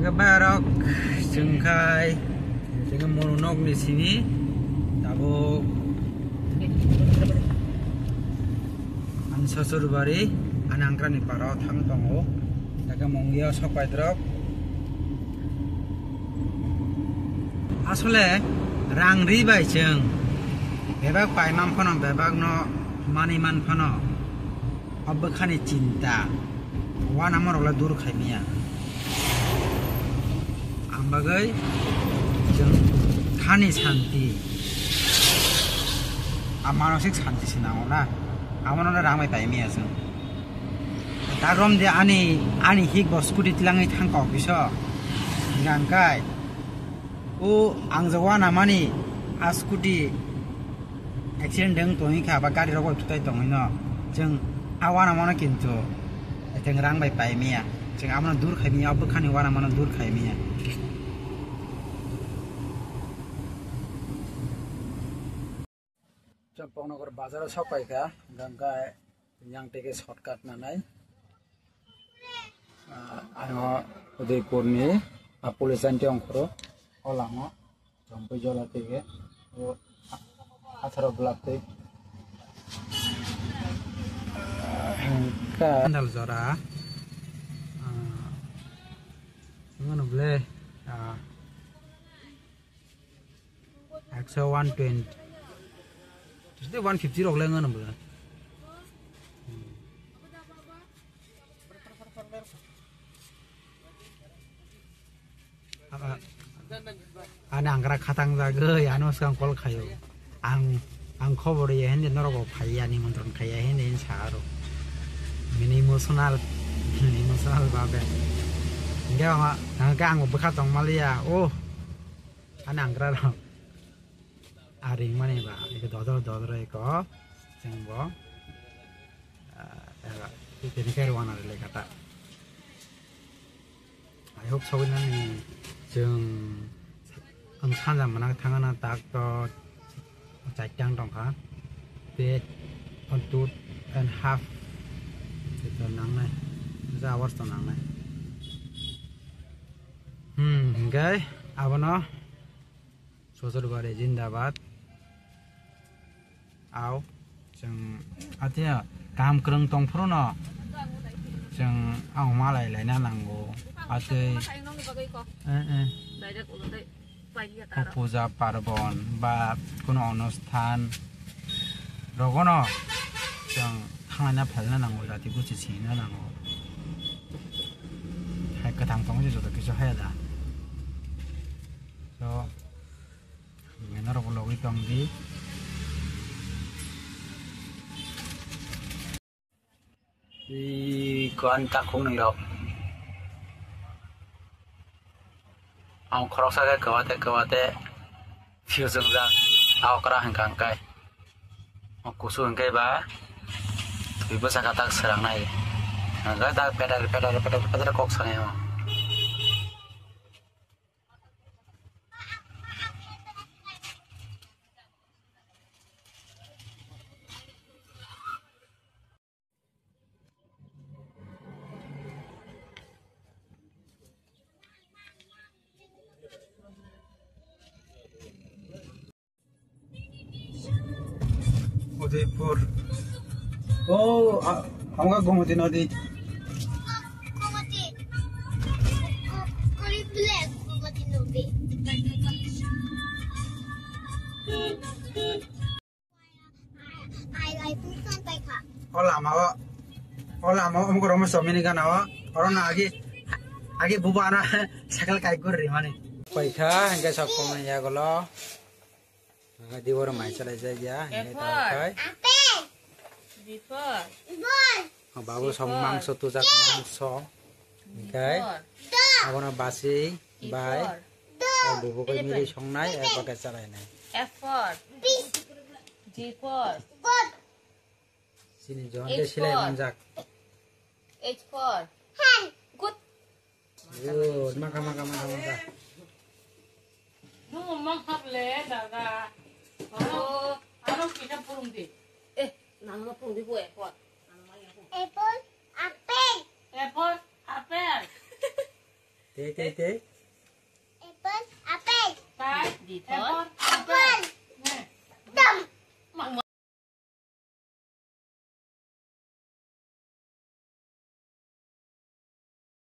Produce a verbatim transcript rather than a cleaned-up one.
Kebarok chwngkhai, chwngkhe monu nokni simi tabuk ani Sosur bari, ani angkrani parao thang tongo. Dakhe mungya sok paidrok. Asole rang ri bai chwng bebak paimang phano, bebakno manwi man phano, o bwkhani chinta, uanama rokle dur khai maya. Ang bagwi chwng thani santi, a manosik santi se nango na, amono rang bai pai maya chwng. Dagrom de ani, ani hik bo scooty tilangwi thangkha office o. Hingkha hingkai, o ang je uanamani a scooty accident wng tongwi kha, ba gari rok bai thutai tongwi no. Chwng a uanamano kintu chwng rang bai pai maya. Chwng amono dur khai maya, o bwkhani uanamano dur khai maya. Champaknagar bazar o sok pai kha, hingkha hingkai yang teke shortcut nanai. Ah, ano Udaipur ni, ah, police anti ongkhoro, o lama, Champui jola teke, o atharo block tei. Hingkha. Sandal jora, ah, ngono ble, ah, Ekso one twenty. Tiste one fifty rok le ngono bwla. Aba, ani angkra khatang jagwi, ano swkang call khaio. Ang, ang khobor ya hindi norok bo phaiya, nimontron khaiya hindi sa aro. Mini emotional, emotional babe. Hingke ang, hingke ang bwkha tongmaliya. Oh. Ani angkra rok. A ring mani ba, eko dodor dodor eko. Chwng bo. Ah, eba, tini khe rwna rwlai kha ta. I hope sogwi nani chwng ang sanja mwnang thangna tak to chaitang tongkha. Pet on two and half. Ito nangnai. Ja hours to nangnai. Hmm, hingke abono Sosur bari jindabad. Au, chwng atia kaham kwrwng tong phuru no chwng ang malai laina nango. Atwi, eh, eh. O puja parbon ba kuno onusthan rogono chwng thanglaina phalna nango, jati guchi sina nango. Hai kwthang tongo je joto kisu haya da. So, norok bo logwi tong di. Iko ani takhuk ni rok. Ang khoroksa khe kwate kwate phiyok chwngjak. Ang okra hwnkha hwnkhe. Ang kusu hwnkhe ba twi bwsa kha tak swrangnai. Hwnkhe tak pedal pedal pedal pedal kok sanai o. Udaipur. Oh, a-, ang ka Gomoti nodi. Gomoti. Ko-, kori black Gomoti nodi. Ai, ai, phone pai kha. O lama o, o lama o, umuk romo somini gana o, oro na agi, agi bubu ana cycle kai gur ri mani. Pai kha, hingke sok phone ya golo. Hingke di oro mai chalai jai ya, hingke ta kai. Apple. Before. Before. O babu song mangso tujak mangso. Hingke. Before. Abono basi bai. Before. O bubu kai mili songnai, e baka chalai nai. F for. Fish. G for. Good. Sini John de silai manjak. H for. Hand. Good. Good. Maka, maka, maka, maka. Nung mang hap le, dada. Ano, ano kita purung di. Eh, nang no purung di bu F for. Apple, apple. Apple, apple. Tei, tei, tei. Apple, apple. Before.